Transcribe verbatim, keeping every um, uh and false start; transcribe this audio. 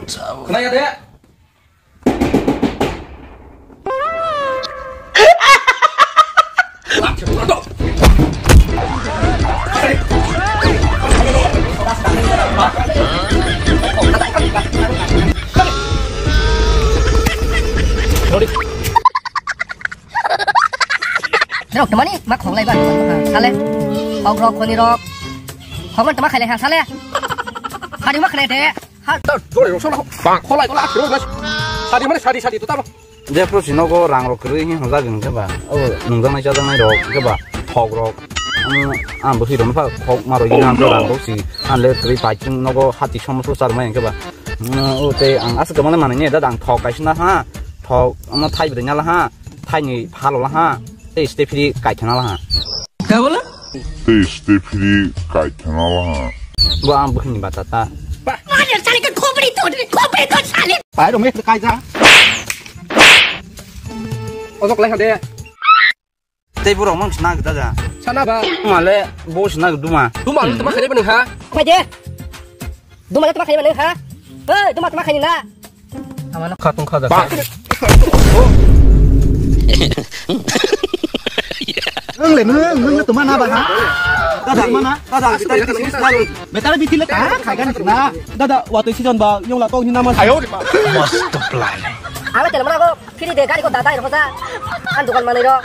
Khna ya de. Rok tamani ma khonglai ba sale. Hok rok khoni rok. Hok man tama khaile ha sale. Hari ma khaile de. Ha. Dole rok sono. Kholai kola akhiro na. Sadi mane sadi sadi to tamo. Je pro sinogo rang rok kwrwi hin hojak hin khe ba. O nungjaknai chajaknai rok khe ba. Hok rok. Ang bo hiro no pha hok maro yin ang rang rok si. Ang le kwrwi paichung nogo hati somo so char mai khe ba. O te ang asuk mane mane ne da dang thok kaisna ha. Thok ama thai bwdai nala ha. Thaini phalo laha, tei stay free kaithana laha. Ka bola? Tei stay free kaithana laha. Bo ang bukhini bata ta. Mother sale ka khopri to, khopri to sale. Pai rong me kaija. Ojok lai hade. Tei borok mang sna gda ja. Sana ba. Male bo sna duma. Duma tuma khare bani ha. Pai de. Duma tuma khare bani ha. Hey, duma tuma khare na. Khatung kha jakha. Nwng le nwng, nwng le tuma na ba ha? Dada, mana? Dada, betari bithi le ta khai gan na. Dada, watwi season ba, yong la tong hina ma. Ayo, ma. Must plan. Ang le tel mana ko, phiri de gari ko dada ro ja. An dukan manai ro.